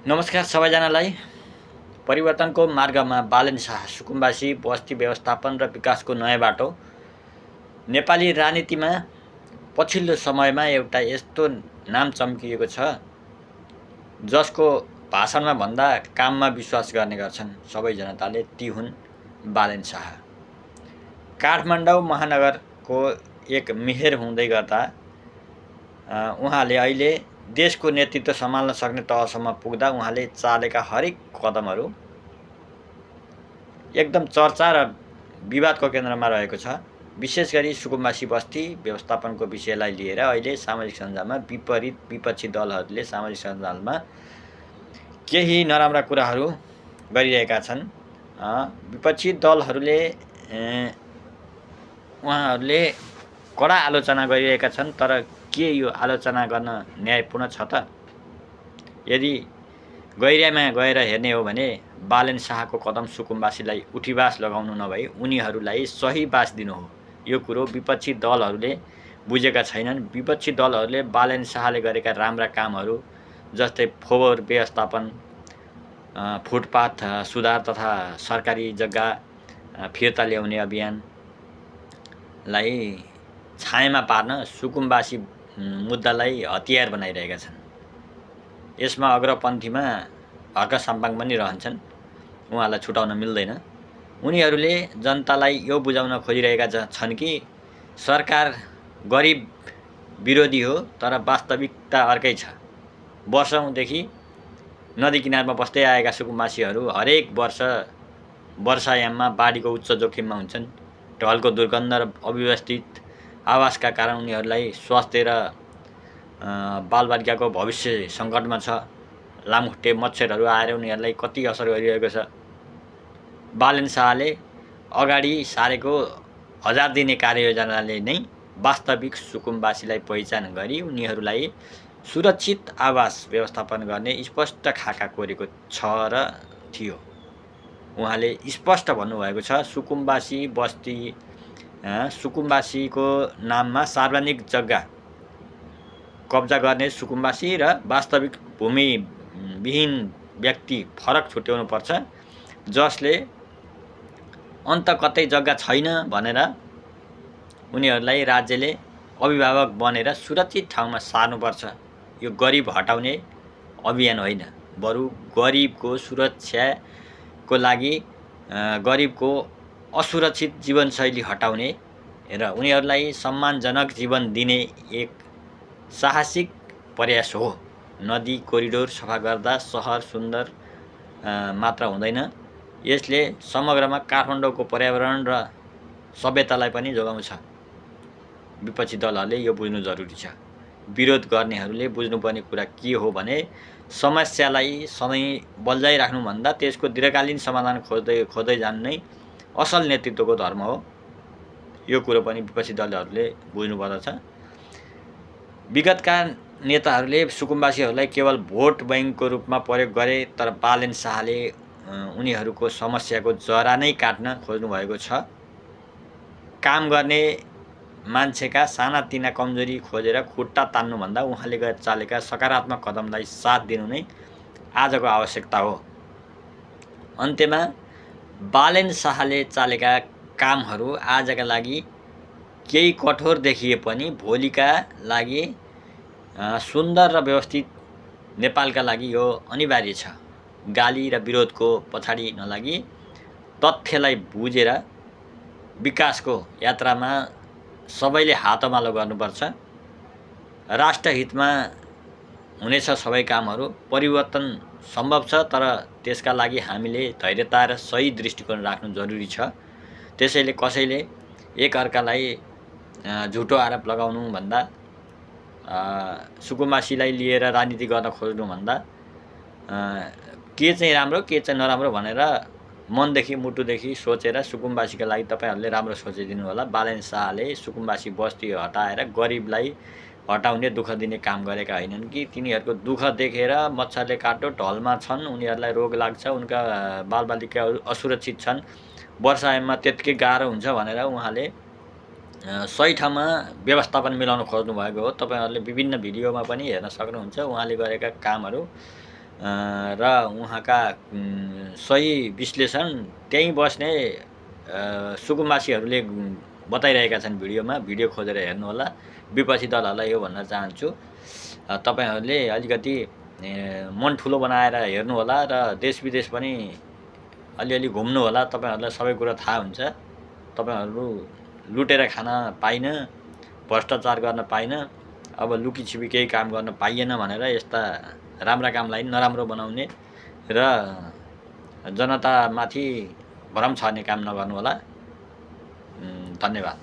नमस्कार सबैजनालाई। परिवर्तनको मार्गमा बालेन शाह सुकुम्बासी बस्ती व्यवस्थापन र विकासको नयाँ बाटो। नेपाली राजनीतिमा पछिल्लो समयमा एउटा यस्तो नाम चम्किएको छ जसको भाषणमा भन्दा काममा विश्वास गर्ने गर्छन् सबै जनताले। ती हुन् बालेन शाह। काठमाडौँ महानगरको एक मेयर हुँदै गर्दा उहाँले अहिले देशको नेतृत्व सम्हाल्न सक्ने तहसम्म पुग्दा उहाँले चालेका हरेक कदमहरू एकदम चर्चा र विवादको केन्द्रमा रहेको छ। विशेष गरी सुकुम्बासी बस्ती व्यवस्थापनको विषयलाई लिएर अहिले सामाजिक सञ्जालमा विपक्षी दलहरूले सामाजिक सञ्जालमा केही नराम्रा कुराहरू गरिरहेका छन्। विपक्षी दलहरूले उहाँहरूले कडा आलोचना गरिरहेका छन्। तर के यो आलोचना गर्न न्यायपूर्ण छ त? यदि गैरियामा गएर हेर्ने हो भने बालेन शाहको कदम सुकुम्बासीलाई उठीबास लगाउनु नभई उनीहरूलाई सही बास दिनु हो। यो कुरो विपक्षी दलहरूले बुझेका छैनन्। विपक्षी दलहरूले बालेन शाहले गरेका राम्रा कामहरू जस्तै फोहोर व्यवस्थापन, फुटपाथ सुधार तथा सरकारी जग्गा फिर्ता ल्याउने अभियानलाई छायामा पार्न सुकुम्बासी मुद्दालाई हतियार बनाइरहेका छन्। यसमा अग्रपन्थीमा हर्क साम्पाङ पनि रहन्छन्, उहाँलाई छुटाउन मिल्दैन। उनीहरूले जनतालाई यो बुझाउन खोजिरहेका छन् कि सरकार गरिब विरोधी हो, तर वास्तविकता अर्कै छ। वर्षौँदेखि नदी किनारमा बस्दै आएका सुकुम्बासीहरू हरेक वर्ष वर्षायाममा बाढीको उच्च जोखिममा हुन्छन्। ढलको दुर्गन्ध र अव्यवस्थित आवासका कारण उनीहरूलाई स्वास्थ्य र बालबालिकाको भविष्य सङ्कटमा छ। लामखुट्टे मच्छरहरू आएर उनीहरूलाई कति असर गरिरहेको छ। बालेन शाहले अगाडि सारेको 1000 दिने कार्ययोजनाले नै वास्तविक सुकुम्बासीलाई पहिचान गरी उनीहरूलाई सुरक्षित आवास व्यवस्थापन गर्ने स्पष्ट खाका कोरेको छ र थियो। उहाँले स्पष्ट भन्नुभएको छ, सुकुम्बासीको नाममा सार्वजनिक जग्गा कब्जा गर्ने सुकुम्बासी र वास्तविक भूमिविहीन व्यक्ति फरक छुट्याउनुपर्छ, जसले अन्त कतै जग्गा छैन भनेर उनीहरूलाई राज्यले अभिभावक बनेर सुरक्षित ठाउँमा सार्नुपर्छ। यो गरिब हटाउने अभियान होइन, बरु गरिबको सुरक्षाको लागि गरिबको असुरक्षित जीवनशैली हटाउने र उनीहरूलाई सम्मानजनक जीवन दिने एक साहसिक प्रयास हो। नदी कोरिडोर सफा गर्दा सहर सुन्दर मात्र हुँदैन, यसले समग्रमा काठमाडौँको पर्यावरण र सभ्यतालाई पनि जोगाउँछ। विपक्षी दलहरूले यो बुझ्नु जरुरी छ। विरोध गर्नेहरूले बुझ्नुपर्ने कुरा के हो भने समस्यालाई सधैँ बल्झाइराख्नुभन्दा त्यसको दीर्घकालीन समाधान खोज्दै जानु नै असल नेतृत्वको धर्म हो। यो कुरो पनि विपक्षी दलहरूले बुझ्नुपर्दछ। विगतका नेताहरूले सुकुम्बासीहरूलाई केवल भोट बैंकको रूपमा प्रयोग गरे, तर बालेन शाहले उनीहरूको समस्याको जरा नै काट्न खोज्नुभएको छ। काम गर्ने मान्छेका सानातिना कमजोरी खोजेर खुट्टा तान्नुभन्दा उहाँले चालेका सकारात्मक कदमलाई साथ दिनु नै आजको आवश्यकता हो। अन्त्यमा बालेन शाहले चालेका कामहरू आजका लागि केही कठोर देखिए पनि भोलिका लागि सुन्दर र व्यवस्थित नेपालका लागि यो अनिवार्य छ। गाली र विरोधको पछाडि नलागी तथ्यलाई बुझेर विकासको यात्रामा सबैले हातमालो गर्नुपर्छ। राष्ट्रहितमा हुनेछ सबै कामहरू। परिवर्तन सम्भव छ, तर त्यसका लागि हामीले धैर्यता र सही दृष्टिकोण राख्नु जरुरी छ। त्यसैले कसैले एकअर्कालाई झुटो आरोप लगाउनुभन्दा, सुकुम्बासीलाई लिएर राजनीति गर्न खोज्नुभन्दा के चाहिँ राम्रो के चाहिँ नराम्रो भनेर मनदेखि मुटुदेखि सोचेर सुकुम्बासीका लागि तपाईहरूले राम्रो सोचिदिनु होला। बालेन शाहले सुकुम्बासी बस्ती हटाएर गरिबलाई हटाउने दुःख दिने काम गरेका होइनन् कि तिनीहरूको दुःख देखेर मच्छरले काट्यो, ढलमा छन्, उनीहरूलाई रोग लाग्छ, उनका बालबालिका असुरक्षित छन्, वर्षायाममा त्यत्तिकै गाह्रो हुन्छ भनेर उहाँले सही ठाउँमा व्यवस्थापन मिलाउन खोज्नु भएको हो। तपाईहरुले विभिन्न भिडियोमा पनि हेर्न सक्नुहुन्छ। उहाँले गरेका कामहरू र उहाँका सही विश्लेषण त्यहीँ बस्ने सुकुम्बासीहरूले बताइरहेका छन् भिडियोमा। भिडियो खोजेर हेर्नुहोला। विपक्षी दलहरूलाई यो भन्न चाहन्छु, तपाईँहरूले अलिकति मन ठुलो बनाएर हेर्नुहोला र देश विदेश पनि अलिअलि घुम्नुहोला। तपाईँहरूलाई सबै कुरा थाहा हुन्छ। तपाईँहरू लुटेर खान पाइन, भ्रष्टाचार गर्न पाइन, अब लुकीछिपी केही काम गर्न पाइएन भनेर यस्ता राम्रा कामलाई नराम्रो बनाउने र जनतामाथि भ्रम छर्ने काम नगर्नुहोला। धन्यवाद।